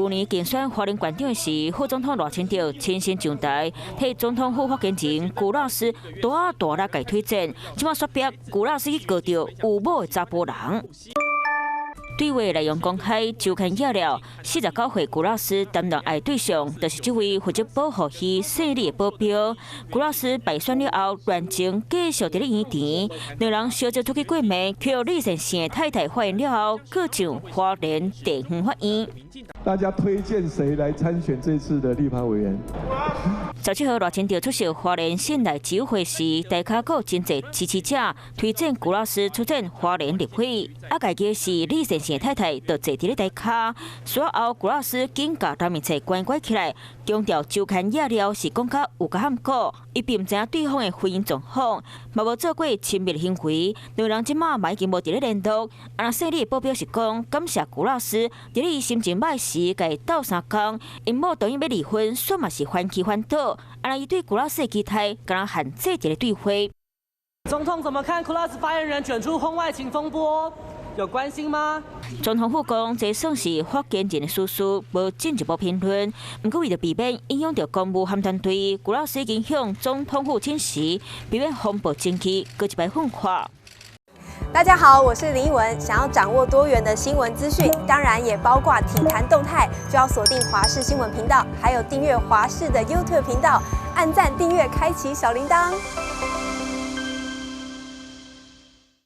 舊年競選花蓮縣長時，副總統賴清德親身上台，替總統府發言人辜老師大大力共推薦，這馬煞逼辜老師去告著有某的查埔人。對話內容公開，周刊揭料，49歲辜老師談戀愛對象，就是這位負責保護伊細膩的保鏢。辜老師敗選了後，戀情繼續佇咧延長，兩人相約出去過暝，予李善成的太太發現了後，閣上花蓮地方法院。大家推薦誰來參選這次的立法委員？17號賴清德出席花蓮信內集會時，台跤閣有真濟支持者推薦辜老師出戰花蓮立委。啊，家己是李善成太太，就坐佇咧台跤。事後辜老師緊共台面冊關關起來，強調周刊揭料是講較有較含糊，伊並毋知影對方的婚姻狀況，嘛無做過親密行為。兩人這馬嘛已經無佇咧聯絡。啊，細膩的保鏢是講感謝辜老師，佇咧伊心情䆀時共伊鬥相共，𪜶某同意欲離婚，算嘛是歡喜煩惱。啊，伊對辜老師的期待，敢若限制一个對話。總統怎麼看庫拉斯發言人捲入婚外情風波？有關心嗎？總統府講，這算是發言人的私事，無進一步評論。毋過為著避免影響著公務和團隊，辜老師已經向總統府請辭，避免風暴前期閣一擺噴發。大家好，我是林奕文。想要掌握多元的新聞資訊，當然也包括體壇動態，就要鎖定華視新聞頻道，還有訂閱華視的 YouTube 頻道，按讚、訂閱、開啟小鈴鐺。